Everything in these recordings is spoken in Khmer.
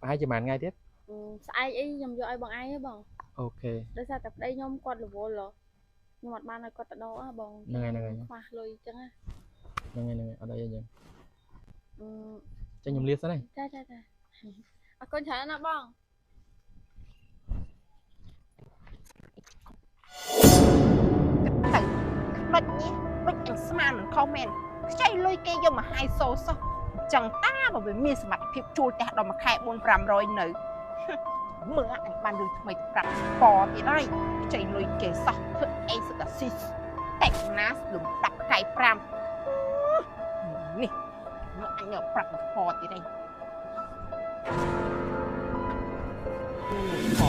ប្រហែលជាប៉ុន្មានថ្ងៃទៀត ស្អែកអីខ្ញុំយកឲ្យបងឯងហ៎បង OK ដោយសារតែប្តីខ្ញុំគាត់រវល់ហ៎ខ្ញុំអត់បានឲ្យគាត់ទៅដកហ៎បង ហ្នឹងហើយហ្នឹងហើយ ខ្វះលុយអញ្ចឹងណា ហ្នឹងហើយហ្នឹងហើយអត់អីទេចឹង អឺ ចឹងខ្ញុំលាសិនហើយ ចាចាចាអរគុណច្រើនណាស់បង ទៅខ្នុចនេះដូចអញស្មានមិនខុសមែនខ្ចីលុយគេយកមកហាយសូសោះអញ្ចឹងតាបើវាមានសមត្ថភាពជួលផ្ទះដល់មួយខែ4 500នៅមើលអញបានរឿងថ្មីប្រាប់ពទៀតហើយខ្ចីលុយគេសោះធ្វើអីសិតតែស៊ីតែណាលំដាប់ផ្កាយ5នេះមើលអញយកប្រាប់ពទៀតហើយព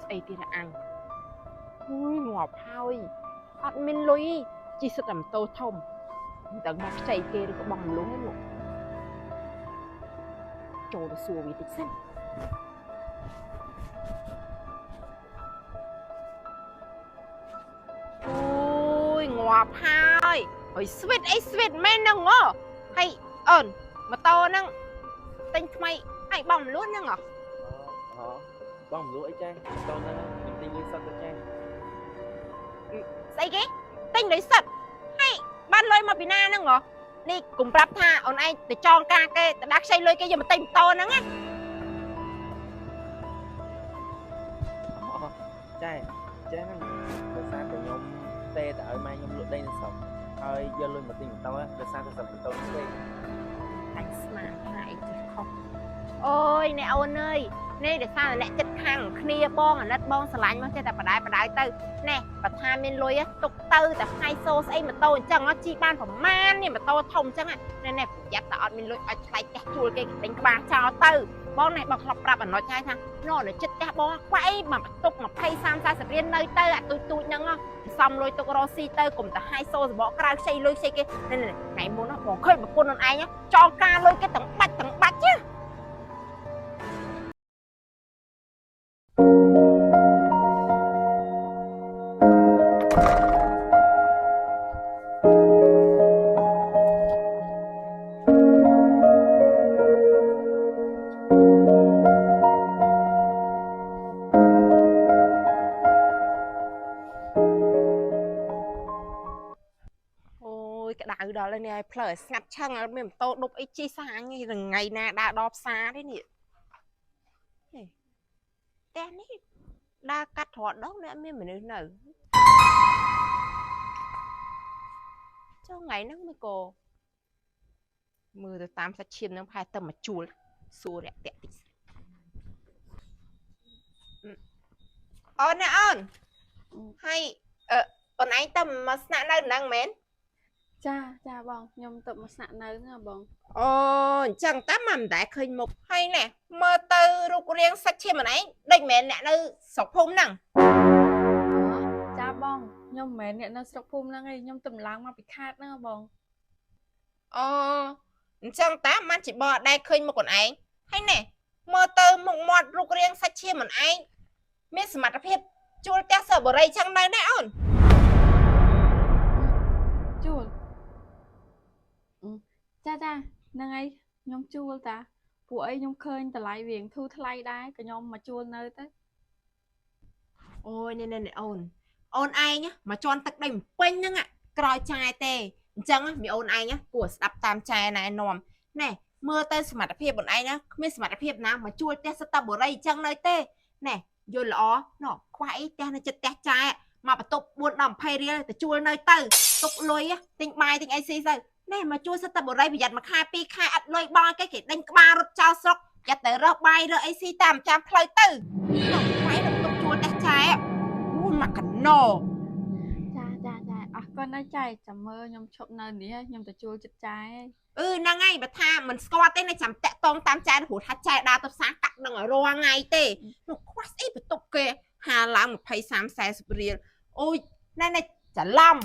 ស្អីទៀតអញអូយងាប់ហើយអត់មានលុយជីសិតតែម៉ូតូធំមិនដឹងមកខ្ចីគេឬក៏បងមលុះឯងលោកចូលទៅសួរវាតិចសិនអូយងាប់ហើយហើយស្វីតអីស្វីតមែនហ្នឹងហ៎ហើយអូនម៉ូតូហ្នឹងទិញថ្មីហើយបងមលុះហ្នឹងហ៎ អូបងមលក់អីចាតូនហ្នឹងខ្ញុំទិញលុយសុទ្ធទៅចា ស្អីគេទិញលុយសិតហើយបានលុយមកពីណាហ្នឹងហ៎នេះកុំប្រាប់ថាអូនឯងទៅចងការគេទៅដាក់ខ្ចីលុយគេយកមកទិញម៉ូតូហ្នឹងណា អូចាចាហ្នឹងដោយសារតែខ្ញុំទេទៅឲ្យម៉ែខ្ញុំលក់ដីនៅស្រុកហើយយកលុយមកទិញម៉ូតូដោយសារតែស្រុកម៉ូតូឆ្វេង អញស្មានថាអីចេះខុសអូយអ្នកអូនអើយនេះដោយសារតែអ្នកចិត្តខាងគ្នាបងអាណិតបងស្រឡាញ់មកចេះតែបដាយបដាយទៅណែបើថាមានលុយទុកទៅតែហៃសូស្អីម៉ូតូអញ្ចឹងជីបានប្រមាណនេះម៉ូតូធំអញ្ចឹងណែណែប្រយ័ត្នតែអត់មានលុយឲ្យថ្លៃផ្ទះជួលគេទិញក្បាលចោលទៅបងណែបងធ្លាប់ប្រាប់អាណិតហើយថា ណនៅចិត្តផ្ទះបងខ្វះអីមកបន្ទប់20 30 40រៀលនៅទៅអាទូចទូចហ្នឹងសំលុយទុករកស៊ីទៅកុំតែហាយសូសបកក្រៅខ្ចីលុយខ្ចីគេនេះថ្ងៃមុនបងឃើញប្រពន្ធខ្លួនឯងចងការលុយគេទាំងបាច់ទាំងបាច់ចាអូយក្តៅដល់ហើយនេះឲ្យផ្លូវឲ្យស្ងាត់ឆឹងអត់មានម៉ូតូដប់អីជិះសាញថ្ងៃណាដើរដល់ផ្សារទេនេះផ្ទះនេះដើរកាត់រាល់ដងនេះអត់មានមនុស្សនៅចុះថ្ងៃហ្នឹងមួយក៏មើលទៅតាមសាច់ឈាមហ្នឹងប្រហែលទៅមកជួលសួររាក់ទាក់តិចអូនណាអូនហើយអូនឯងទៅមកស្នាក់នៅហ្នឹងមែន ចាចាបងខ្ញុំទៅមកស្នាក់នៅហ្នឹងបង អូអញ្ចឹងតាមកមិនដែលឃើញមុខហើយណែមើលទៅរូបរាងសាច់ឈាមម្នាក់ឯងដូចមិនមែនអ្នកនៅស្រុកភូមិហ្នឹង ចាបងខ្ញុំមិនមែនអ្នកនៅស្រុកភូមិហ្នឹងឯងខ្ញុំទៅឡើងមកពីខេត្តហ្នឹងបង អូអញ្ចឹងតាមិនជាបអត់ដែលឃើញមុខខ្លួនឯងហើយណែមើលទៅមុខមាត់រូបរាងសាច់ឈាមម្នាក់ឯងមានសមត្ថភាពជួលផ្ទះសិស្សបុរីចឹងនៅណែអូន ជួលចាចាហ្នឹងហើយខ្ញុំជួលតាពួកអីខ្ញុំឃើញតម្លៃរៀងធូរថ្លៃដែរក៏ខ្ញុំមកជួលនៅទៅ អូយនេះនេះអូនអូនឯងមកជន់ទឹកដីពេញហ្នឹងក្រោយចាយទេអញ្ចឹងមីអូនឯងគួរស្ដាប់តាមចែណែនាំណែមើលទៅសមត្ថភាពអូនឯងណាគ្មានសមត្ថភាពណាមកជួលផ្ទះសិតតបុរីអញ្ចឹងនៅទេណែយល់ល្អណខ្វះអីផ្ទះនៅចិត្តផ្ទះចែមកបន្ទប់4ដល់20រៀលទៅជួលនៅទៅទុកលុយទិញបាយទិញអីស៊ីទៅណែមកជួលសិតតបុរីប្រយ័ត្នមួយខែពីរខែអត់លុយបងគេគេដេញក្បាលរត់ចោលស្រុកប្រយ័ត្នតែរើសបាយរើសអីស៊ីតាមចាំផ្លូវទៅណខ្វះរត់ទុកជួលផ្ទះចែអូយមកកណោ ចាចាចាអរគុណណាស់ចែចាំមើលខ្ញុំឈប់នៅនេះហើយខ្ញុំទៅជួលចិត្តចែហើយ អឺហ្នឹងហើយបើថាមិនស្គាល់ទេនៅចាំតាក់តងតាមចែព្រោះថាចែដើរទៅផ្សារកាក់នឹងឲ្យរាល់ថ្ងៃទេនោះខ្វះស្អីបន្ទប់គេហាឡើង20 30 40រៀលអូយណែណែច្រឡំ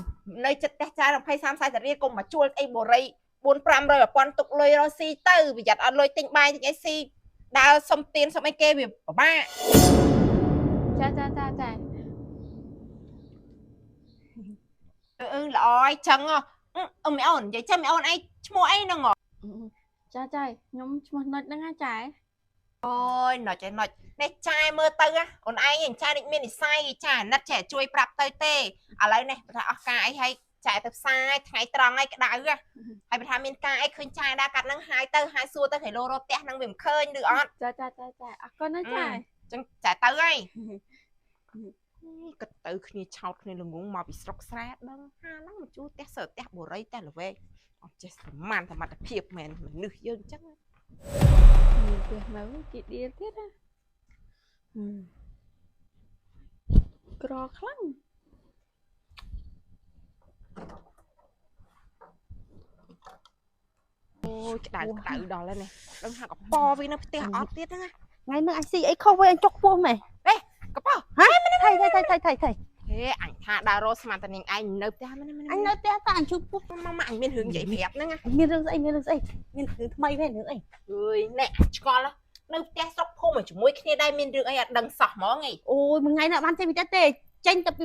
នៅចិត្តផ្ទះចែ20 30 40រៀលកុំមកជួលស្អីបូរី4 500 1000ទុកលុយរកស៊ីទៅប្រយ័ត្នអត់លុយទិញបាយទិញអីស៊ីដើរសុំទៀនសុំអីគេវាពិបាក ចាចាចាចា អឺល្អអីចឹងហ៎ អឺមីអូននិយាយចាំមីអូនឯងឈ្មោះអីហ្នឹងហ៎ ចាចាខ្ញុំឈ្មោះនុចហ្នឹងណាចែ អូយណុចឯណុចនេះចែមើលទៅអូនឯងចែនេះមាននិស័យចាអាណិតចែជួយប្រាប់ទៅទេឥឡូវនេះបើថាអស់ការអីហើយចែទៅផ្សាយថ្ងៃត្រង់ហើយក្តៅហើយបើថាមានការអីឃើញចែដែរកាត់ហ្នឹងហាយទៅហាយសួរទៅហេឡូរកផ្ទះហ្នឹងវាមិនឃើញឬអត់ ចាចាចាចាអរគុណណាចែ ចឹងចែទៅហើយគិតទៅគ្នាឆោតគ្នាល្ងងមកពីស្រុកស្រែដឹងហាហ្នឹងមកជួផ្ទះសើផ្ទះបុរីតែល្វែងអត់ចេះប្រមាណសមត្ថភាពមែនមនុស្សយើងចឹង មានផ្ទះនៅគេដៀលទៀតណាក្រខ្លាំង អូយក្តៅក្តៅដល់ហើយនេះដឹងថាកប៉វានៅផ្ទះអត់ទៀតហ្នឹង ថ្ងៃហ្នឹងអញស៊ីអីខុសវិញអញចុកពោះម៉េះ កប៉ ថៃថៃថៃថៃថៃថៃ ហេអញថាដើររកស្មានតានាងឯងនៅផ្ទះមែន អញនៅផ្ទះតាអញជួបពោះ មកមកអញមានរឿងនិយាយប្រាប់ហ្នឹង មានរឿងស្អីមានរឿងស្អីមានរឿងថ្មីវិញរឿងអី អើយណែអញឆ្ងល់នៅផ្ទះស្រុកភូមិជាមួយគ្នាដែរមានរឿងអីអត់ដឹងសោះហ្មងឯង អូយមួយថ្ងៃណាបានចេញពីផ្ទះទេចេញតែពី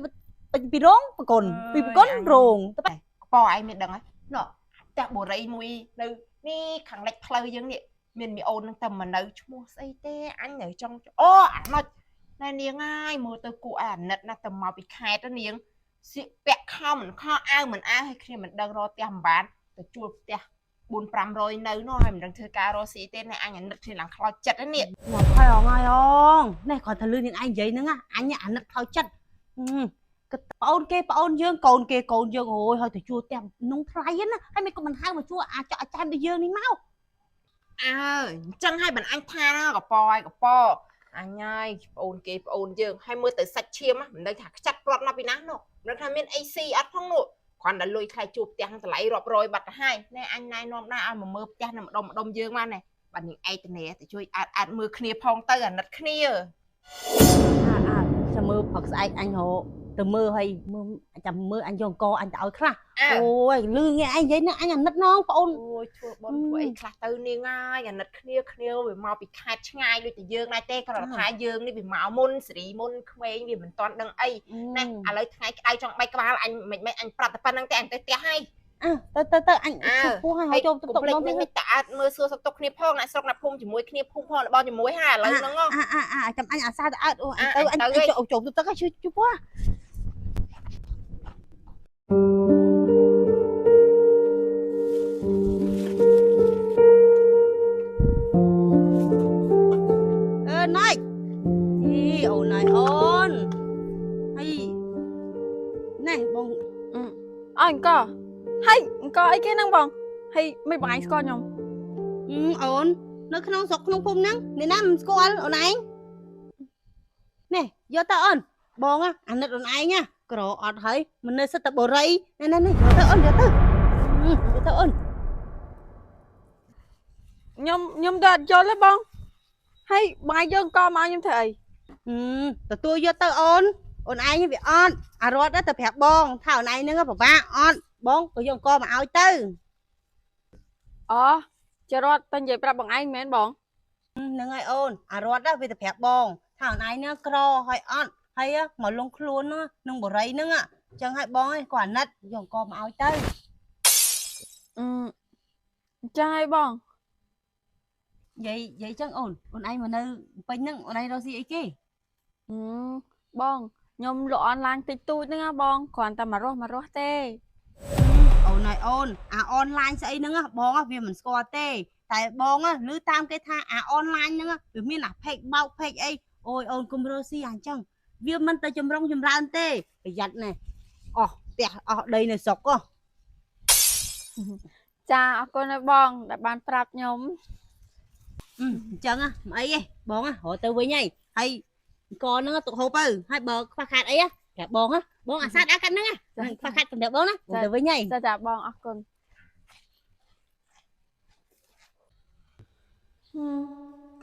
ពីរោងប្រគុណពីប្រគុណរោងទៅ កប៉ឯងមានដឹងហ៎ណ៎ផ្ទះបុរីមួយនៅនេះខាងលិចផ្លូវយើងនេះមានមីអូននឹងតែមកនៅឈ្មោះស្អីទេអញនៅចង់អូអាណុចណែនាងអើយមើលទៅគួរឲ្យអាណិតណាស់តែមកពីខេត្តនាងសៀកពាក់ខោមិនខោអាវមិនអាវឲ្យគ្នាមិនដឹងរកផ្ទះមិនបានទៅជួលផ្ទះ4 500នៅនោះហើយមិនដឹងធ្វើការរកស៊ីទេណែអញអាណិតគ្នាឡើងខ្លោចចិត្តនេះ មកហើយអងហើយអងនេះគ្រាន់តែលឺនាងឯងនិយាយហ្នឹងអញអាណិតខ្លោចចិត្តគិតប្អូនគេប្អូនយើងកូនគេកូនយើងអូយហើយទៅជួលផ្ទះនងថ្លៃណាហើយមិនក៏មិនហៅមកជួលអាចក់អាចែមដូចយើងនេះមក អើអញ្ចឹងហើយមិនអញថាកប៉ហើយកប៉អញហើយប្អូនគេប្អូនយើងហើយមើលទៅសាច់ឈាមមិនដឹងថាខ្ចាត់ព្រាត់មកពីណានោះមិនដឹងថាមានអីស៊ីអត់ផងនោះគ្រាន់តែលុយថ្លៃជួបផ្ទះតម្លៃរាប់រយបាត់ទៅហើយណែអញណែនាំដែរឲ្យមកមើលផ្ទះនៅម្ដុំម្ដុំយើងមកណែបាទនាងឯកតនេទៅជួយអើតអើតមើលគ្នាផងទៅអាណិតគ្នា អើអើចាំមើលព្រឹកស្អែកអញរកទៅមើលហើយមើលចាំមើលអញយកអង្គអញទៅឲ្យខ្លះអូយលឺងាឯងនិយាយហ្នឹងអញអាណិតណងប្អូន អូយធ្វើបន់ធ្វើអីខ្លះទៅនាងហើយអាណិតគ្នាគ្នាវាមកពីខេត្តឆ្ងាយដូចតែយើងដែរទេគ្រាន់តែថាយើងនេះវាមកមុនសេរីមុនក្មេងវាមិនទាន់ដឹងអីណាឥឡូវថ្ងៃក្តៅចង់បែកក្បាលអញមិនមិនអញប្រាប់តែប៉ុណ្្នឹងទេអញទៅផ្ទះហើយ អើទៅទៅទៅអញពោះហើយចូលទៅ កុំភ្លេចមិនតាអើតមើលសួរសុខទុក្ខគ្នាផងអ្នកស្រុកអ្នកភូមិជាមួយគ្នាភូមិផងរបស់ជាមួយហើយឥឡូវហ្នឹង អាអាអាចាំអញអាសាទៅអើតអញទៅអញចូលចូលទៅទឹកហើយជួយពោះអឺណៃអីអូនណៃអូនហើយណែបង អើអង្គហើយអង្គអីគេហ្នឹងបងហើយមិនបងឯងស្គាល់ខ្ញុំ អូននៅក្នុងស្រុកក្នុងភូមិហ្នឹងអ្នកណាមិនស្គាល់អូនឯងនេះយកទៅអូនបងអាណិតអូនឯងក្រអត់ហើយមិននៅសិតតែបរិយនេះនេះយកទៅអូនយកទៅយកទៅអូន ខ្ញុំទៅអត់យល់ទេបងហើយបងឯងយកអង្គមកខ្ញុំធ្វើអី ទទួលយកទៅអូនអូនឯងវាអត់អារត់ទៅប្រាប់បងថាអូនឯងហ្នឹងពិបាកអត់បងក៏យកអង្គមកឲ្យទៅ អូចរត់តែនិយាយប្រាប់បងឯងមែនបង ហ្នឹងហើយអូនអារត់វាទៅប្រាប់បងថាអូនឯងហ្នឹងក្រហើយអត់ហើយមកលងខ្លួននឹងបរិយហ្នឹងអញ្ចឹងហើយបងឯងក៏អាណិតយកអង្គមកឲ្យទៅ អឺចាហើយបង និយាយនិយាយចឹងអូនអូនឯងមកនៅពេញហ្នឹងអូនឯងរកស៊ីអីគេ បងខ្ញុំលក់អនឡាញតិចតួចហ្នឹងណាបងគ្រាន់តែមករស់មករស់ទេ អូនហើយអូនអាអនឡាញស្អីហ្នឹងបងវាមិនស្គាល់ទេតែបងឮតាមគេថាអាអនឡាញហ្នឹងវាមានអាផេកបោកផេកអីអូយអូនកុំរកស៊ីអញ្ចឹងវាមិនទៅចម្រុងចម្រើនទេប្រយ័ត្នណាស់អស់ផ្ទះអស់ដីនៅស្រុកហ៎ ចាអរគុណណាបងដែលបានប្រាប់ខ្ញុំ អញ្ចឹងមិនអីទេបងរត់ទៅវិញហើយហើយកហ្នឹងទុកហូបទៅហើយបើខ្វះខាតអីប្រាប់បងបងអាសាតអាកាត់ហ្នឹងខ្វះខាតប្រាប់បងណាបងទៅវិញហើយ ចាចាបងអរគុណ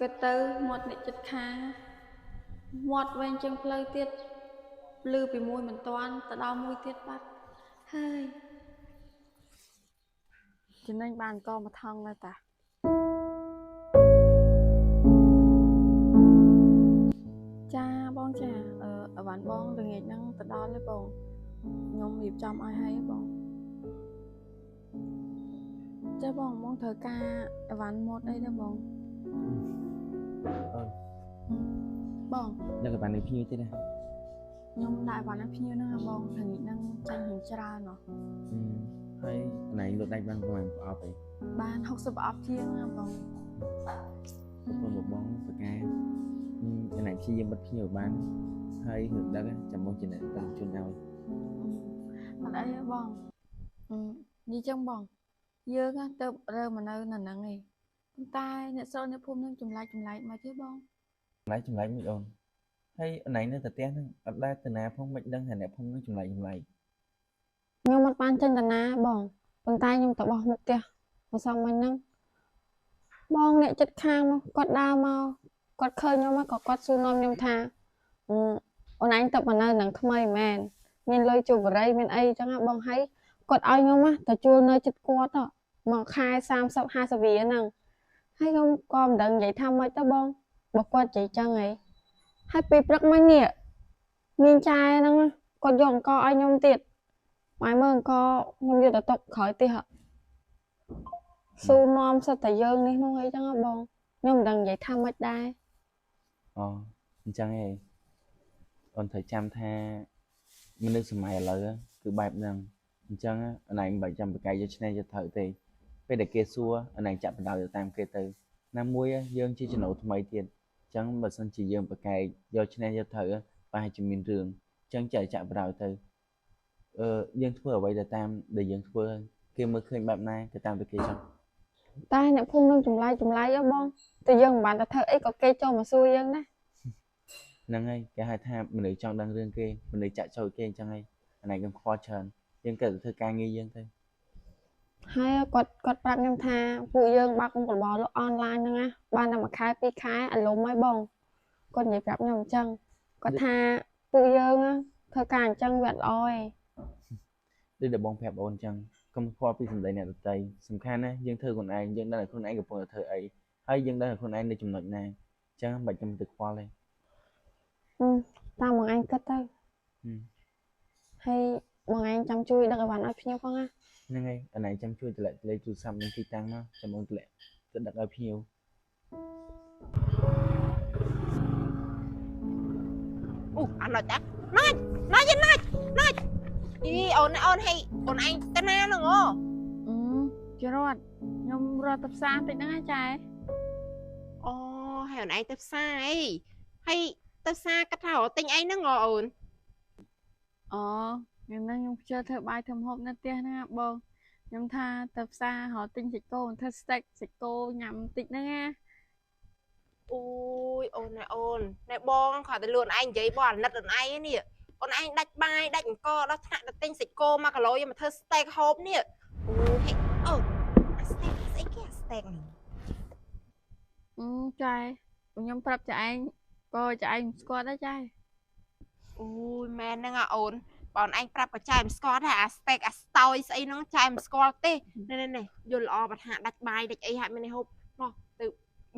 គិតទៅមាត់អ្នកចិត្តខាងមាត់វែងជាងផ្លូវទៀតលឺពីមួយមិនតាន់ទៅដល់មួយទៀតបាត់ហើយចំណេញបានកមកថងដែរតាចាបងចាអឺអវ៉ាន់បងល្ងាចហ្នឹងទៅដល់ហើយបងខ្ញុំរៀបចំឲ្យហើយបង ចាបងបងត្រូវការអីវ៉ាន់ម៉ូតអីដែរបង អូន បង ដឹកអីវ៉ាន់នេះភ្ញៀវទៀតណា ខ្ញុំដាក់អីវ៉ាន់ឲ្យភ្ញៀវហ្នឹងហ่ะបងថ្ងៃហ្នឹងចាញ់រៀងច្រើនហ៎ ហើយអណៃលក់ដាច់បានប្រហែលប្រអប់អី បាន60ប្រអប់ជាងណាបង ប្រពន្ធបងបកែអណៃព្យាយាមបិទភ្ញៀវឲ្យបានហើយរឿងដឹកចាំបងជាអ្នកដឹកជូនឲ្យ អត់អីទេបងអឺនិយាយចឹងបង យើងណាទៅរើមកនៅនៅហ្នឹងឯងប៉ុន្តែអ្នកស្រុកអ្នកភូមិហ្នឹងចម្លែកចម្លែកមកទេបង ចម្លែកចម្លែកមិនអូនហើយអណៃនៅតែផ្ទះហ្នឹងអត់ដែលទៅណាផងមិនដឹងថាអ្នកភូមិហ្នឹងចម្លែកចម្លែក ខ្ញុំអត់បានចេញតាណាបងប៉ុន្តែខ្ញុំទៅបោះមុខផ្ទះមកសំមិញហ្នឹងបងអ្នកចិត្តខាងមកគាត់ដើរមកគាត់ឃើញខ្ញុំមកក៏គាត់សួរនាំខ្ញុំថាអឺអូនឯងទៅមកនៅនឹងថ្មីមែនមានលុយជូបរីមានអីចឹងណាបងហើយគាត់ឲ្យខ្ញុំណាទៅជួលនៅចិត្តគាត់ហ៎មួយខែ30 50រៀលហ្នឹងហើយខ្ញុំក៏មិនដឹងនិយាយថាម៉េចទៅបងបើគាត់និយាយចឹងហីហើយពីព្រឹកមិញនេះមានចែហ្នឹងណាគាត់យកអង្គឲ្យខ្ញុំទៀត ម៉ែមើលអង្គខ្ញុំយកទៅទុកក្រោយផ្ទះហ៎ស៊ូនាំសិតតែយើងនេះនោះអីចឹងហ៎បងខ្ញុំមិនដឹងនិយាយថាម៉េចដែរ អូអញ្ចឹងឯងអូនត្រូវចាំថាមនុស្សសម័យឥឡូវគឺបែបហ្នឹងអញ្ចឹងអណៃមិនបាច់ចាំបកែយកឆ្នេះយកត្រូវទេពេលដែលគេសួរអណៃចាក់បណ្ដោយទៅតាមគេទៅណាមួយយើងជាចំណូលថ្មីទៀតអញ្ចឹងបើសិនជាយើងបកែយកឆ្នេះយកត្រូវប្រហែលជាមានរឿងអញ្ចឹងចាក់ចាក់បណ្ដោយទៅអឺយើងធ្វើអ្វីទៅតាមដែលយើងធ្វើគេមើលឃើញបែបណាទៅតាមតែគេចង់ តែអ្នកភូមិនឹងចម្លែកចម្លែកហ៎បងតែយើងមិនបានទៅធ្វើអីក៏គេចូលមកសួរយើងដែរ ហ្នឹងហើយគេហៅថាមនុស្សចង់ដឹងរឿងគេមនុស្សចាក់ចូលគេអញ្ចឹងហើយអានេះខ្ញុំខ្វល់ច្រើនយើងគិតតែធ្វើការងារយើងទៅ ហើយគាត់គាត់ប្រាប់ខ្ញុំថាពួកយើងបើកមុខរបរលក់អនឡាញហ្នឹងណាបានតែមួយខែពីរខែអាលំហើយបងគាត់និយាយប្រាប់ខ្ញុំអញ្ចឹងគាត់ថាពួកយើងណាធ្វើការអញ្ចឹងវាអត់ល្អទេ ដូចដែលបងប្រាប់អូនអញ្ចឹងកុំខ្វល់ពីសម្ដីអ្នកដទៃសំខាន់ណាយើងធ្វើខ្លួនឯងយើងដឹងថាខ្លួនឯងកំពុងតែធ្វើអីហើយយើងដឹងថាខ្លួនឯងនៅចំណុចណាអញ្ចឹងមិនបាច់ចាំទៅខ្វល់ទេ អឺតាមបងឯងគិតទៅ ហឹម ហើយបងឯងចាំជួយដឹកអីវ៉ាន់ឲ្យភ្ញៀវផងណា ហ្នឹងហើយអានេះចាំជួយតម្លាក់លេខទូរស័ព្ទនិងទីតាំងមកចាំអូនតម្លាក់ទៅដឹកឲ្យភ្ញៀវ អូអាណិចអាណាច់ណាច់ណាច់ណាច់អីអូនអូនហេអូនឯងទៅណាហ្នឹងអូ អឺជារត់ខ្ញុំរត់ទៅផ្សារតិចហ្នឹងណាចែ អូហើយអូនឯងទៅផ្សារអីហើយទៅផ្សារគិតថារកទិញអីហ្នឹងអូន អូថ្ងៃហ្នឹងខ្ញុំខ្ជិលធ្វើបាយធ្វើម្ហូបនៅផ្ទះហ្នឹងណាបងខ្ញុំថាទៅផ្សាររកទិញសាច់គោធ្វើស្តេកសាច់គោញ៉ាំតិចហ្នឹងណា អូយអូនណែអូនណែបងគ្រាន់តែលួនឯងនិយាយបងអាណិតអូនឯងនេះអូនឯងដាច់បាយដាច់អង្គដល់ថ្នាក់ទៅទិញសាច់គោ1គីឡូយកមកធ្វើស្តេកហូបនេះអូហេអូអាស្តេកស្អីគេអាស្តេកហ្នឹង អឺចែខ្ញុំប្រាប់ចែឯងក៏ចែឯងមិនស្គាល់ដែរចែ អូយមែនហ្នឹងអាអូនបងឯងប្រាប់ក៏ចែមិនស្គាល់ដែរអាស្តេកអាស្តោយស្អីហ្នឹងចែមិនស្គាល់ទេនេះនេះនេះយល់ល្អបថាដាច់បាយដាច់អីហាក់មានហូបនោះទៅ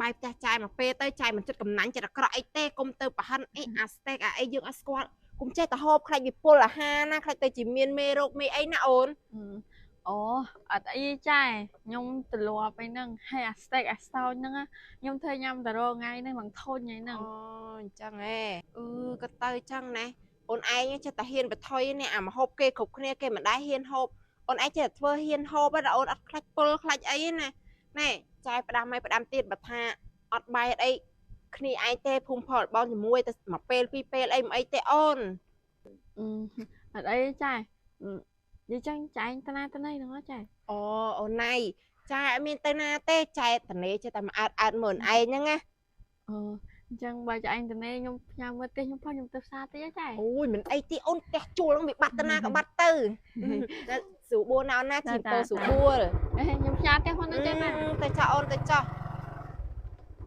បាយផ្ទះចែមកពេលទៅចែមិនចិត្តកំណាញ់ចិត្តអាក្រក់អីទេកុំទៅប្រហិនអីអាស្តេកអាអីយើងអត់ស្គាល់កុំចេះតែហូបខ្លាចវាពុលអាហារណាខ្លាចទៅជាមានមេរោគមេអីណាអូន អូអត់អីចែខ្ញុំទលាប់អីហ្នឹងហើយអាស្តេកអាស្តោចហ្នឹងណាខ្ញុំធ្វើញ៉ាំតែរាល់ថ្ងៃហ្នឹងឡើងធុញអីហ្នឹង អូអញ្ចឹងឯងអឺក៏ទៅអញ្ចឹងណាអូនឯងចេះតែហ៊ានបថុយនេះអាមហូបគេគ្រប់គ្នាគេមិនដែរហ៊ានហូបអូនឯងចេះតែធ្វើហ៊ានហូបហ្នឹងអូនអត់ខ្លាចពុលខ្លាចអីណាណែចែផ្ដាំឲ្យផ្ដាំទៀតបើថាអត់បាយអត់អីគ្នាឯងទេភូមិផលបងជាមួយទៅមួយពេលពីរពេលអីមិនអីទេអូន អឺអត់អីចែអឺនិយាយចឹងចែឯងតាណាតាណីហ្នឹងហ៎ចែ អូអូនណៃចែអត់មានទៅណាទេចែតនេចេះតែមកអើតអើតមើលអូនឯងហ្នឹងណា អឺអញ្ចឹងបើចែឯងតាណីខ្ញុំផ្ញើមើលផ្ទះខ្ញុំផងខ្ញុំទៅផ្សារតិចហ៎ចែ អូយមិនអីទេអូនផ្ទះជួលហ្នឹងវាបាត់ទៅណាក៏បាត់ទៅតែស្រួលបួនណាអូនណាជីពោស្រួលបួល អេខ្ញុំផ្ញើផ្ទះផងណាចែណា ទៅចោះអូនទៅចោះ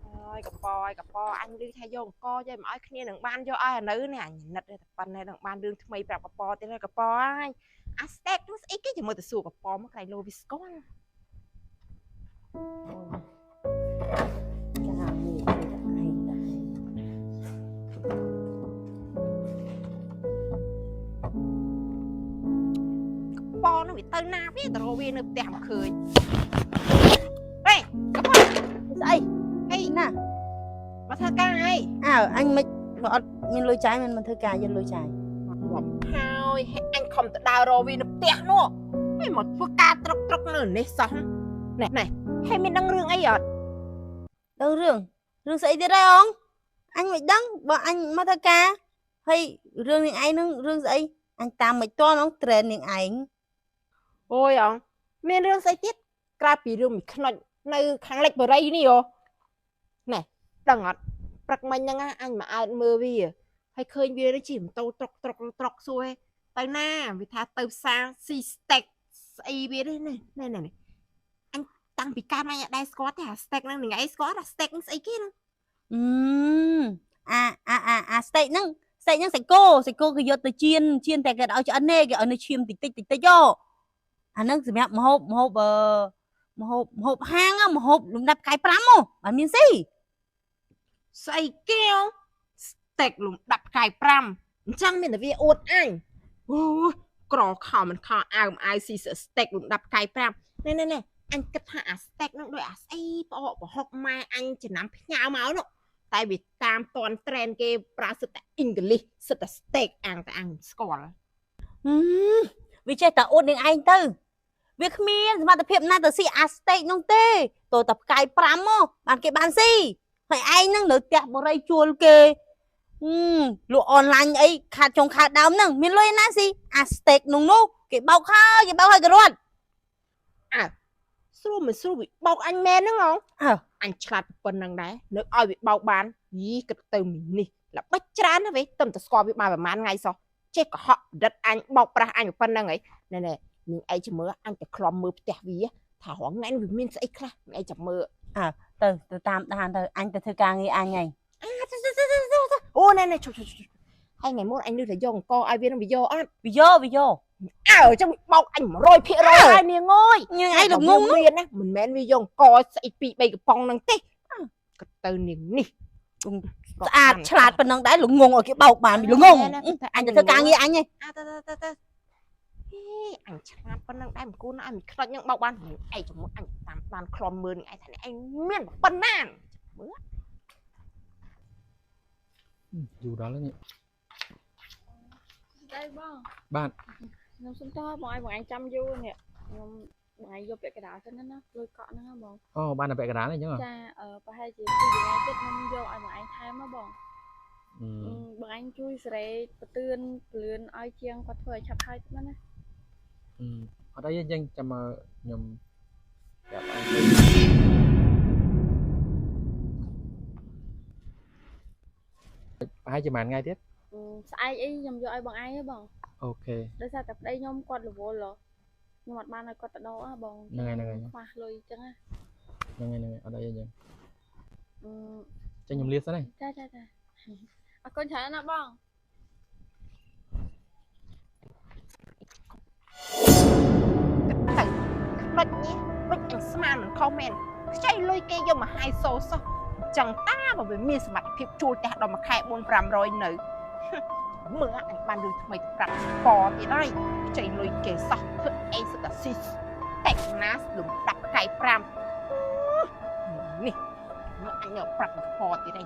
អើយកប៉យកប៉អញឮថាយកអង្គយកមកឲ្យគ្នានឹងបានយកឲ្យអានៅនេះអញណិតតែប៉ុណ្ណេះនឹងបានរឿងថ្មីប្រាប់កប៉ទៀតហើយកប៉ហើយអាស្តេកនោះស្អីគេជាមួយទៅសួរកប៉មកក្រៃលោវាស្គាល់ ចាមានតែឯងដែរ ក ហ្នឹងវាទៅណាវាទៅរកវានៅផ្ទះមិនឃើញហេកប៉ុន ស្អី ហេ ណា មកធ្វើការអី អើអញមិនបើអត់មានលុយចាយមិនធ្វើការយកលុយចាយ មកហើយហេអញខំទៅដើររកវានៅផ្ទះនោះហើយមកធ្វើការត្រុកត្រុកនៅនេះសោះណែណែហើយមានដឹងរឿងអីអត់ ដឹងរឿងរឿងស្អីទៀតហើយអងអញមិនដឹងបើអញមកធ្វើការហើយរឿងនាងឯងហ្នឹងរឿងស្អីអញតាមមិនទាន់អងត្រេននាងឯង អូយអងមានរឿងស្អីទៀតក្រៅពីរឿងមីខ្នុចនៅខាងលិចបរិយនេះអូណែដឹងអត់ព្រឹកមិញហ្នឹងណាអញមកអើតមើលវាហើយឃើញវានេះជិះម៉ូតូត្រុកត្រុកត្រុកសួរហេទៅណាវាថាទៅផ្សារស៊ីស្តេកស្អីវានេះណែណែណែអញតាំងពីកើតមកអញអត់ដែលស្គាល់ទេអាស្តេកហ្នឹងនឹងឯងស្គាល់អាស្តេកហ្នឹងស្អីគេហ្នឹង អឺអាអាអាអាស្តេកហ្នឹងស្តេកហ្នឹងសាច់គោសាច់គោគេយកទៅចៀនចៀនតែគេអត់ឲ្យឆ្អិនទេគេឲ្យនៅឈាមតិចតិចតិចតិចយោអាហ្នឹងសម្រាប់ម្ហូបម្ហូបអឺម្ហូបម្ហូបហាងហ៎ម្ហូបលំដាប់ផ្កាយ5ហ៎បានមានស៊ី ស្អីគេអូស្តេកលំដាប់ផ្កាយ5អញ្ចឹងមានតែវាអួតអញអូយក្រខោមិនខោអាវមិនអាវស៊ីស្តេកលំដាប់ផ្កាយ5ណែណែណែអញគិតថាអាស្តេកហ្នឹងដូចអាស្អីផ្អកប្រហុកម៉ែអញចំណាំផ្ញើមកនោះតែវាតាមតនត្រេនគេប្រើសិតតែអ៊ីងក្លីសសិតតែស្តេកអាំងតែអញស្គាល់ ហឹមវាចេះតែអួតនាងឯងទៅវាគ្មានសមត្ថភាពណាទៅស៊ីអាស្តេកនោះទេតើតែផ្កាយ5មកបានគេបានស៊ីហើយឯងហ្នឹងនៅផ្ទះបរិយជួលគេហឹមលក់អនឡាញអីខាតចុងខាតដើមហ្នឹងមានលុយណាស៊ីអាស្តេកនោះនោះគេបោកហើយគេបោកហើយករត់ ស្រួលមិនស្រួលវាបោកអញមែនហ្នឹងហ៎ អើ អញឆ្លាតប៉ុណ្្នឹងដែរនៅឲ្យវាបោកបានយីគិតទៅមីនេះល្បិចច្រើនណាស់វេទំតែស្គាល់វាបានប្រហែលថ្ងៃសោះចេះកុហកដិតអញបោកប្រាស់អញប៉ុណ្្នឹងហីណែណែនាងឯងចាំមើលអញទៅខ្លំមើលផ្ទះវាថារងថ្ងៃនេះវាមានស្អីខ្លះនាងឯងចាំមើល ទៅទៅតាមដានទៅអញទៅធ្វើការងារអញហើយ អាទៅទៅទៅទៅទៅអូណែណែឈប់ឈប់ឈប់ហើយថ្ងៃមុនអញនឹកតែយកអង្គឲ្យវានឹងវាយកអត់ វាយកវាយក អើចឹងវាបោកអញ100%ហើយនាងអើយ នាងឯងល្ងង មានណាមិនមែនវាយកអង្គស្អី2 3កំប៉ុងហ្នឹងទេគិតទៅនាងនេះ ស្អាតឆ្លាតប៉ុណ្ណឹងដែរល្ងងឲ្យគេបោកបានវាល្ងងអញទៅធ្វើការងារអញហើយ អើទៅទៅទៅហេអញឆ្លាតប៉ុណ្ណឹងដែរមិនគួរណាឲ្យមិនខ្លាចនឹងបោកបានឯងចាំមើលអញតាមបានខ្លំមើលនឹងឯងថាឯងមានប៉ុណ្ណាមើល យូរដល់ហើយនេះ ស្ដីបង បាទ ខ្ញុំសុំតបងឲ្យបងឯងចាំយូរនេះខ្ញុំបងឯងយកពាក់កណ្ដាលសិនណាណាលុយកក់ហ្នឹងណាបង អូបានតែពាក់កណ្ដាលហ្នឹងអញ្ចឹងហ៎ ចាអឺប្រហែលជាពីរថ្ងៃទៀតខ្ញុំយកឲ្យបងឯងថែមណាបង អឺ អឺបងឯងជួយសេរីបន្ទឿនពលឿនឲ្យជាងគាត់ធ្វើឲ្យឆាប់ហើយទៅណា អឺអត់អីទេអញ្ចឹងចាំមកខ្ញុំប្រាប់ឲ្យប្រហែលជាប៉ុន្មានថ្ងៃទៀត អឺស្អែកអីខ្ញុំយកឲ្យបងឯងហ៎បង OK ដោយសារតែប្តីខ្ញុំគាត់រវល់ហ៎ខ្ញុំអត់បានឲ្យគាត់ទៅដកហ៎បង ហ្នឹងហើយហ្នឹងហើយ ខ្វះលុយអញ្ចឹងណា ហ្នឹងហើយហ្នឹងហើយអត់អីទេអញ្ចឹង អឺ អញ្ចឹងខ្ញុំលាសិនហើយ ចាចាចាអរគុណច្រើនណាស់បង គិតទៅខ្លាចនេះដូចអញស្មានមិនខុសមែនខ្ចីលុយគេយកមកហាយសូសោះអញ្ចឹងតាបើវាមានសមត្ថភាពជួលផ្ទះដល់មួយខែ4 500នៅមើលអញបានលុយថ្មីទៅប្រាប់ពទៀតហើយខ្ចីលុយគេសោះធ្វើអីសិតតែស៊ីតែកណាលំដាប់ផ្កាយ5នេះមើលអញយកប្រាប់ពទៀតហើយ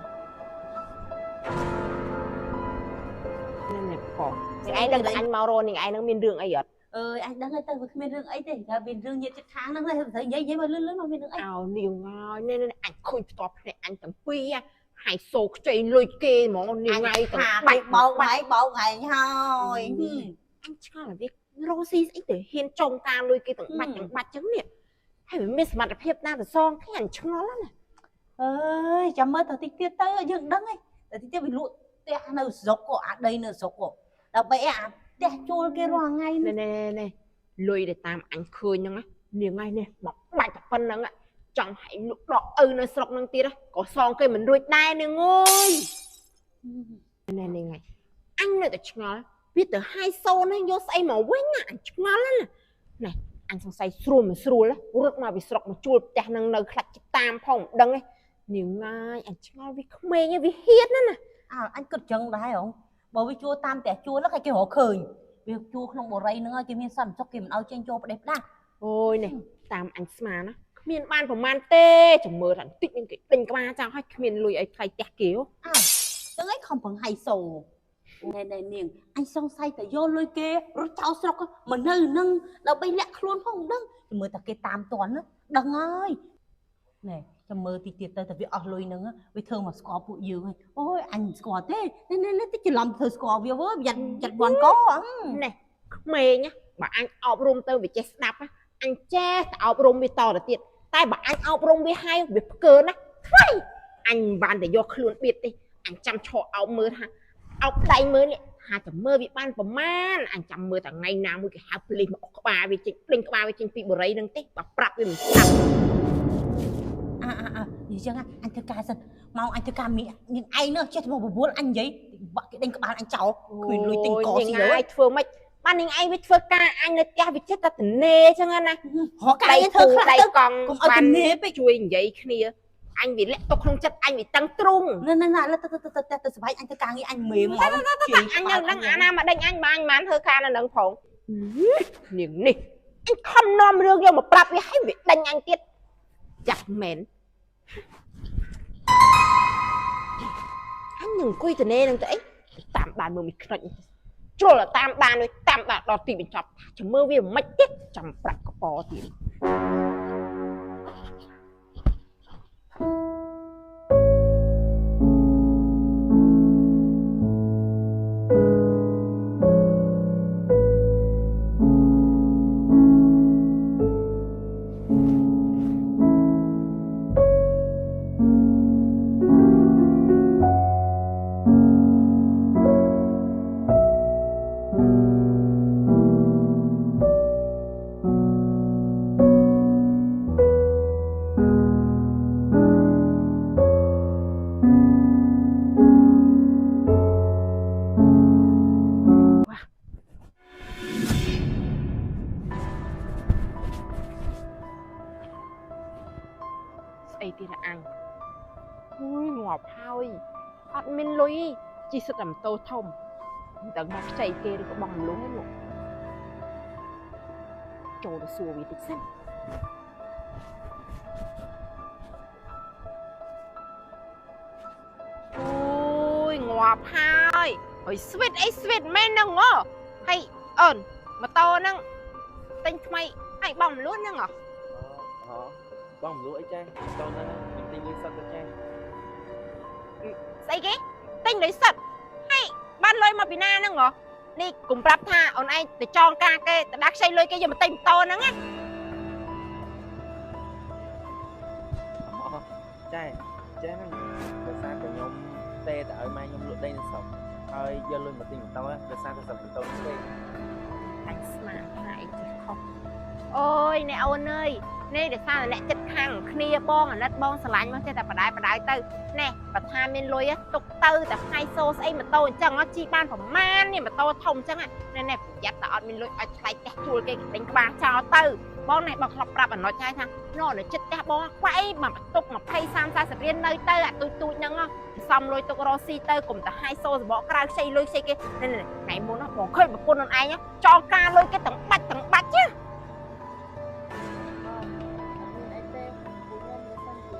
នេះពនេះឯងដឹងតែអញមករនាងឯងនឹងមានរឿងអីអត់ អើយអញដឹងហើយទៅវាគ្មានរឿងអីទេថាមានរឿងញាតិចិត្តខាងហ្នឹងហើយត្រូវនិយាយនិយាយមកលឿនលឿនមកមានរឿងអី អោនាងហើយនេះនេះអញខូចផ្ទាល់ភ្នែកអញទាំងពីរហើយសូខ្ចីលុយគេហ្មងនាងហើយទាំង បាច់បោកហើយបោកឯងហើយ អញឆ្ងល់តែវារស់ស៊ីស្អីទៅហ៊ានចងការលុយគេទាំងបាច់ទាំងបាច់ចឹងនេះហើយវាមានសមត្ថភាពណាទៅសងគេអញឆ្ងល់ណា អើយចាំមើលទៅតិចទៀតទៅយើងដឹងហើយតែតិចទៀតវាលក់ផ្ទះនៅស្រុកក៏អាដីនៅស្រុកក៏ដើម្បីអាផ្ទះជួលគេរាល់ថ្ងៃ នេះនេះនេះលុយដែលតាមអញឃើញហ្នឹងនាងហើយនេះមកបាច់តែប៉ុណ្្នឹងចង់ឲ្យលក់ដកឪនៅស្រុកហ្នឹងទៀតក៏សងគេមិនរួចដែរនាងអើយនេះនាងហើយអញនៅតែឆ្ងល់វាទៅហាយសូនហ្នឹងយកស្អីមកវិញណាអញឆ្ងល់ណាណែអញសង្ស័យស្រួលមិនស្រួលរត់មកពីស្រុកមកជួលផ្ទះហ្នឹងនៅខ្លាច់តាមផងមិនដឹងឯងនាងហើយអញឆ្ងល់វាក្មេងវាហ៊ានណាណា អើអញគិតចឹងដែរហ៎បើវាជួលតាមផ្ទះជួលហ្នឹងគេរកឃើញ វាជួក្នុងបរិយហ្នឹងហើយគេមានសន្តិសុខគេមិនឲ្យចេញចូលផ្ដេសផ្ដាស់ អូយនេះតាមអញស្មានណាគ្មានបានប្រមាណទេចាំមើលថាបន្តិចនឹងគេដេញក្បាលចោលឲ្យគ្មានលុយឲ្យថ្លៃផ្ទះគេហ៎ អើចឹងឯងខំប្រឹងហៃសូណែណែនាងអញសង្ស័យតែយកលុយគេរត់ចោលស្រុកមកនៅនឹងដើម្បីលាក់ខ្លួនផងមិនដឹងចាំមើលតែគេតាមតន់ណាដឹងហើយណែចាំមើលតិចទៀតទៅតែវាអស់លុយហ្នឹងវាធ្វើមកស្គាល់ពួកយើងហើយអូយអញមិនស្គាល់ទេនេះនេះតិចច្រឡំធ្វើស្គាល់វាវើប្រយ័ត្នចាត់វាន់កអឺ នេះក្មេងណាបើអញអប់រំទៅវាចេះស្ដាប់ណាអញចេះតែអប់រំវាតទៅទៀតតែបើអញអប់រំវាហើយវាផ្កើណាថ្លៃអញមិនបានតែយកខ្លួនបៀតទេអញចាំឈរអោបមើលថាអោបដៃមើលនេះថាចាំមើលវាបានប្រមាណអញចាំមើលតែថ្ងៃណាមួយគេហៅប៉ូលីសមកអុកក្បាលវាចេញដេញក្បាលវាចេញពីបុរីនឹងទេបើប្រាប់វាមិនស្ដាប់ អើអើអើនិយាយចឹងអញធ្វើការសិនមកអញធ្វើការមីនាងឯងនោះចេះតែមកបបួលអញនិយាយបាក់គេដេញក្បាលអញចោលគ្មានលុយទិញកស៊ី ហើ ហើយ យធ្វើម៉េចបាននាងឯងវាធ្វើការអញនៅផ្ទះវាចិត្តតែតនេចឹងណា រកការងារធ្វើខ្លះ ដៃ ទៅ កង់ កុំឲ្យទំនេរពេក ជួយនិយាយគ្នាអញវាលាក់ទុកក្នុងចិត្តអញវាតឹងទ្រូង ណែណែណែទៅទៅទៅទៅទៅសុបាយអញធ្វើការងារអញមេមក អញនៅនឹងអាណាមកដេញអញបានបានធ្វើការនៅនឹងផងនាងនេះអញខំនាំរឿងយកមកប្រាប់វាឲ្យវាដេញអញទៀតចាប់មែនអញនឹងអង្គុយតនេនឹងទៅអីតាមបានមើលមីខ្នុចជ្រុលតាមបានដូចតាមបានដល់ទីបញ្ចប់ចាំមើលវាមិនទៀតចាំប្រាប់កបទៀត ស្អីទៀតណាអញអូយងាប់ហើយអត់មានលុយជីសិតតែម៉ូតូធំមិនដឹងមកខ្ចីគេឬក៏បង់រំលងទេលោកចូលទៅសួរវាតិចសិនអូយងាប់ហើយហើយស្វីតអីស្វីតមែនហ្នឹងហ៎ហើយអូនម៉ូតូហ្នឹងទិញថ្មីហើយបង់រំលងហ្នឹងហ៎ អូបងមិនលក់អីចាតូនហ្នឹងខ្ញុំទិញលុយសុទ្ធទៅចា ស្អីគេទិញលុយសិតហើយបានលុយមកពីណាហ្នឹងហ៎នេះកុំប្រាប់ថាអូនឯងទៅចងការគេទៅដាក់ខ្ចីលុយគេយកមកទិញម៉ូតូហ្នឹងណា អូចាចាហ្នឹងដោយសារតែខ្ញុំទេទៅឲ្យម៉ែខ្ញុំលក់ដីនៅស្រុកហើយយកលុយមកទិញម៉ូតូដោយសារតែស្រុកម៉ូតូនេះទេ អញស្មានថាអីចេះខុសអូយអ្នកអូនអើយនេះដោយសារតែអ្នកចិត្តខាងគ្នាបងអាណិតបងស្រឡាញ់មកចេះតែបដាយបដាយទៅណែបើថាមានលុយទុកទៅតែហៃសូស្អីម៉ូតូអញ្ចឹងជីបានប្រមាណនេះម៉ូតូធំអញ្ចឹងណែណែប្រយ័ត្នតែអត់មានលុយឲ្យថ្លៃផ្ទះជួលគេគេទិញក្បាលចោលទៅបងណែបងធ្លាប់ប្រាប់អាណិតហើយថាណនៅចិត្តផ្ទះបងខ្វះអីមកបន្ទុក20 30 40រៀលនៅទៅអាទូចទូចហ្នឹងសំលុយទុករកស៊ីទៅកុំតែហៃសូសបកក្រៅខ្ចីលុយខ្ចីគេណែថ្ងៃមុនបងឃើញប្រពន្ធខ្លួនឯងចងការលុយគេទាំងបាច់ទាំងបាច់ណា មានអីទេពួកខ្ញុំបើសិនជា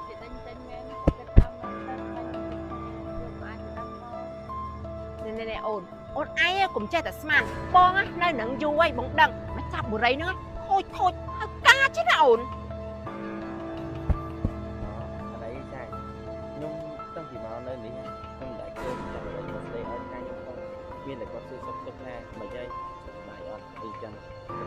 គេដេញចេញមែនគេតាមមកទៅបាញ់យកមកអាចទៅដល់មក ណែណែអូនអូនឯងកុំចេះតែស្មានបងនៅនឹងយូរហើយបងដឹងមកចាប់បុរីហ្នឹងខូចខូចហើយការចេះណាអូន អត់អីចាខ្ញុំតាំងពីមកនៅនេះខ្ញុំមិនដែលឃើញចាំអីមកស្ដីឲ្យថាខ្ញុំផងមានតែគាត់សួរសុខទុក្ខថាមិនអីសុខសប្បាយអត់អីចឹង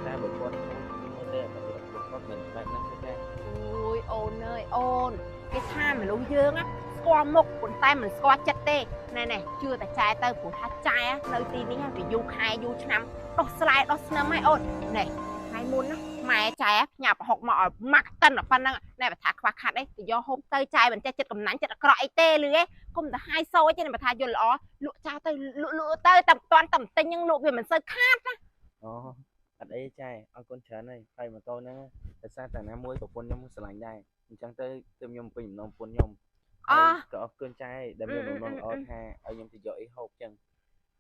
តែបើគាត់ខ្ញុំមើលទៅគាត់មិនបែបហ្នឹងទេចា អូយអូនអើយអូនគេថាមនុស្សយើងស្គាល់មុខប៉ុន្តែមិនស្គាល់ចិត្តទេណែណែជឿតែចែទៅព្រោះថាចែនៅទីនេះវាយូរខែយូរឆ្នាំដោះស្លែដោះស្នឹមហើយអូនណែថ្ងៃមុនណាម៉ែចែផ្ញើប្រហុកមកឲ្យម៉ាក់តិនប៉ុណ្ណឹងណែបើថាខ្វះខាតអីទៅយកហូបទៅចែមិនចេះចិត្តកំណាញ់ចិត្តអាក្រក់អីទេលឺឯងកុំតែហាយសូអីទេបើថាយល់ល្អលក់ចោលទៅលក់លក់ទៅតែមិនតាន់តែទិញហ្នឹងលក់វាមិនសូវខាត អូអត់អីចាអរគុណច្រើនហើយហើយម៉ូតូហ្នឹងដោយសារតែណាមួយប្រពន្ធខ្ញុំស្រឡាញ់ដែរអញ្ចឹងទៅទើបខ្ញុំពេញបំណងប្រពន្ធខ្ញុំ អ ក៏អរគុណចែដែលមានបំណងល្អថាឲ្យខ្ញុំទៅយកអីហូបចឹង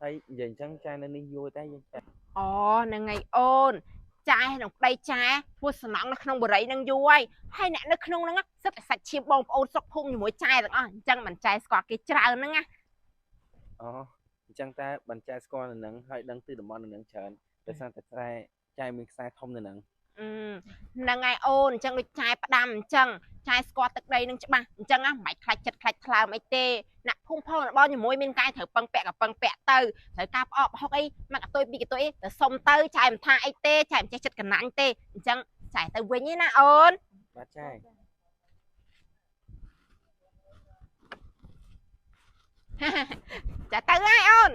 ហើយនិយាយអញ្ចឹងចែនៅនេះយូរតែយើងចែ អូហ្នឹងហើយអូនចែនឹងប្តីចែធ្វើសំណង់នៅក្នុងបរិយហ្នឹងយូរហើយហើយអ្នកនៅក្នុងហ្នឹងសិតតែសាច់ឈាមបងប្អូនស្រុកភូមិជាមួយចែទាំងអស់អញ្ចឹងមិនចែស្គាល់គេច្រើនហ្នឹងណា អូអញ្ចឹងតែបានចែស្គាល់នៅនឹងហើយដឹងទិសតំបន់នៅនឹងច្រើនដោយសារតែចែចែមានខ្សែធំនៅនឹង ហ្នឹងហើយអូនអញ្ចឹងដូចចែផ្ដាំអញ្ចឹងចែស្គាល់ទឹកដីនឹងច្បាស់អញ្ចឹងណាមិនបាច់ខ្លាចចិត្តខ្លាចថ្លើមអីទេអ្នកភូមិផងរបស់ជាមួយមានកាយត្រូវពឹងពាក់ក៏ពឹងពាក់ទៅត្រូវការផ្អកផ្ហុកអីមកកតុយពីរកតុយអីទៅសុំទៅចែមិនថាអីទេចែមិនចេះចិត្តកណាញ់ទេអញ្ចឹងចែទៅវិញឯណាអូន បាទចែ ចាទៅហើយអូន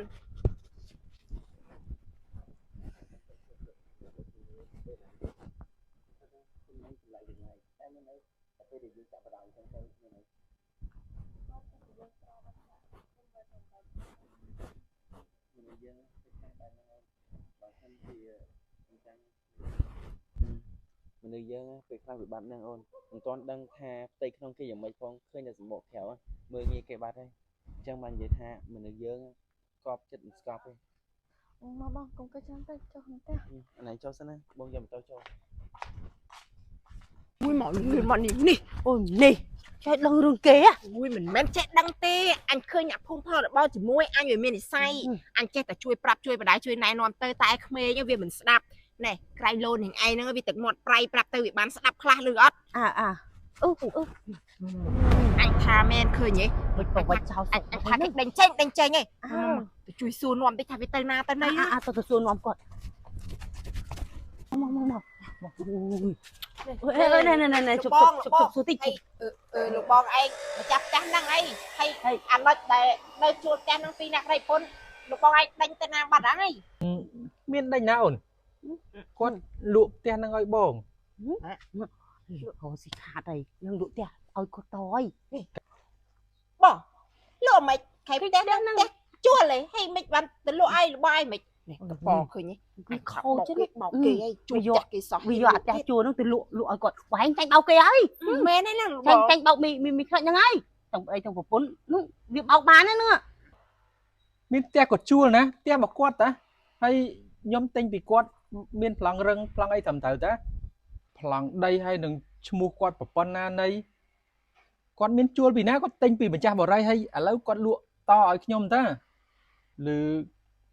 មនុស្សយើងពេលខ្លះវាបាត់ហ្នឹងអូនមិនទាន់ដឹងថាផ្ទៃក្នុងគេយ៉ាងម៉េចផងឃើញតែសម្បកក្រៅមើលងាយគេបាត់ហើយអញ្ចឹងបាននិយាយថាមនុស្សយើងស្កប់ចិត្តមិនស្កប់ទេ មកបងកុំគិតច្រើនពេកចុះក្នុងផ្ទះ អានេះចូលសិនណាបងយកម៉ូតូចូល មួយមកលឿនមកនេះនេះ អូយនេះចេះដឹងរឿងគេហ៎ មួយមិនមែនចេះដឹងទេអញឃើញអ្នកភូមិផលរបស់ជាមួយអញវាមាននិស័យអញចេះតែជួយប្រាប់ជួយបដាយជួយណែនាំទៅតែក្មេងវាមិនស្ដាប់ណែក្រៃលោននឹងឯងហ្នឹងវាទឹកមាត់ប្រៃប្រាប់ទៅវាបានស្ដាប់ខ្លះឬអត់ អើអើអឺអឺ អញថាមែនឃើញទេ មិនប្រវត្តិចោល អញអញថាគេដេញចេញដេញចេញហី អើ ទៅជួយសួរនាំតិចថាវាទៅណាទៅណី អើទៅសួរនាំគាត់មកមកមកមកអូយអើយណែណែណែជប់ជប់ជប់សួរតិច ហើយអឺលោកបងឯងម្ចាស់ផ្ទះហ្នឹងអីហើយអាណិចដែលនៅជួលផ្ទះហ្នឹងពីរអ្នកប្តីប្រពន្ធលោកបងឯងដេញទៅណាបាត់ហ្នឹងអី មានដេញណាអូនគាត់លក់ផ្ទះហ្នឹងឲ្យបង ហូស៊ីខាតអីនឹងលក់ផ្ទះឲ្យគាត់តអី បងលក់មិនខែផ្ទះហ្នឹងផ្ទះជួលហីហើយមិនបានទៅលក់ឲ្យរបស់ឯងមិននេះកប៉ឃើញទេ វាខូច គេបោកគេអីជួលផ្ទះគេសោះ វាយកអាផ្ទះជួលហ្នឹងទៅលក់លក់ឲ្យគាត់វែងចាញ់បោកគេហើយ មែនទេហ្នឹង ចាញ់ចាញ់បោកមីមីខ្លាចហ្នឹងហើយទាំងប្តីទាំងប្រពន្ធនោះវាបោកបានហ្នឹង មានផ្ទះគាត់ជួលណាផ្ទះរបស់គាត់តាហើយខ្ញុំទិញពីគាត់មានប្លង់រឹងប្លង់អីត្រឹមត្រូវតាប្លង់ដីហើយនឹងឈ្មោះគាត់ប្រពន្ធណានៃគាត់មានជួលពីណាគាត់ទិញពីម្ចាស់បរិយហើយឥឡូវគាត់លក់តឲ្យខ្ញុំតាឬ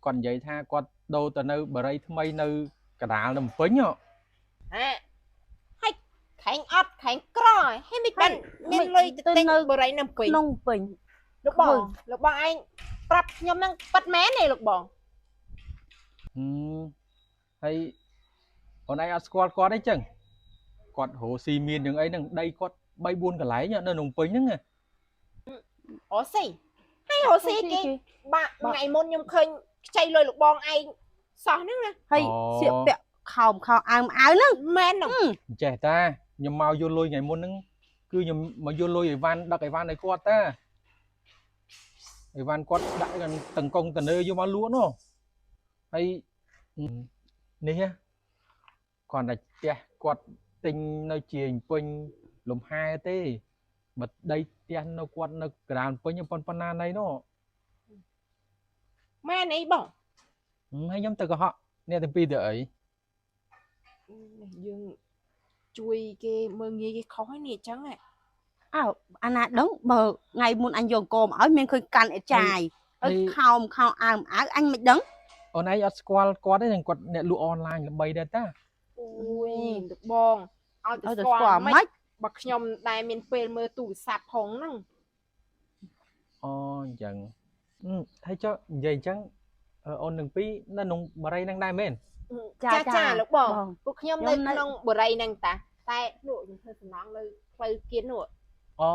គាត់និយាយថាគាត់ដូរទៅនៅបរិយថ្មីនៅកណ្ដាលនៅភ្នំពេញហ៎ ហ่าហើយខែងអត់ខែងក្រហើយមិនបានមានលុយទៅទិញបរិយនៅពេញ ក្នុងពេញ លោកបងលោកបងឯងប្រាប់ខ្ញុំហ្នឹងប៉ិតមែនទេលោកបង ហឹមហើយអូនឯងអត់ស្គាល់គាត់ទេចឹងគាត់រស់ស៊ីមានយ៉ាងអីហ្នឹងដីគាត់3 4កន្លែងនៅភ្នំពេញហ្នឹងណា អូស៊ីហើយអូស៊ីគេបាក់ថ្ងៃមុនខ្ញុំឃើញខ្ចីលុយលោកបងឯងសោះហ្នឹងណា ហើយសៀកពាក់ខោមខោអាវអាវហ្នឹង មែនហ្នឹង អញ្ចេះតាខ្ញុំមកយកលុយថ្ងៃមុនហ្នឹងគឺខ្ញុំមកយកលុយអីវ៉ាន់ដឹកអីវ៉ាន់ឲ្យគាត់តាអីវ៉ាន់គាត់ដាក់តង្គងតនើយកមកលក់នោះហើយនេះណាគាត់តែផ្ទះគាត់ទិញនៅជាពេញលំហែទេបើដីផ្ទះនៅគាត់នៅកណ្ដាលពេញប៉ុណ្ណាណីនោះ មែនអីបង ហើយខ្ញុំទៅកុហកអ្នកទាំងពីរទៅអី នេះយើងជួយគេមើងងាយគេខុសហើយនេះអញ្ចឹងហ៎ អើអាណាដឹងបើថ្ងៃមុនអញយកកមកឲ្យមានឃើញកាន់អេចាយហើយខោមខោអាវអាវអញមិនដឹង អូនឯងអត់ស្គាល់គាត់ទេនឹងគាត់អ្នកលក់អនឡាញល្បីដែរតា អូយលោកបងឲ្យ ឲ្យ ទៅស្គា ទៅស្គាល់ ល់មិន មិន បើខ្ញុំដែលមានពេលមើលទូរស័ព្ទផងហ្នឹង អូអញ្ចឹងហើយចុះនិយាយអញ្ចឹងអូនទាំងពីរនៅក្នុងបារីហ្នឹងដែរមែន ចាចាលោកបង បង ពួកខ្ញុំនៅក្នុងបុរីហ្នឹងតាតែនោះខ្ញុំធ្វើសំណងនៅផ្លូវគៀននោះ អូ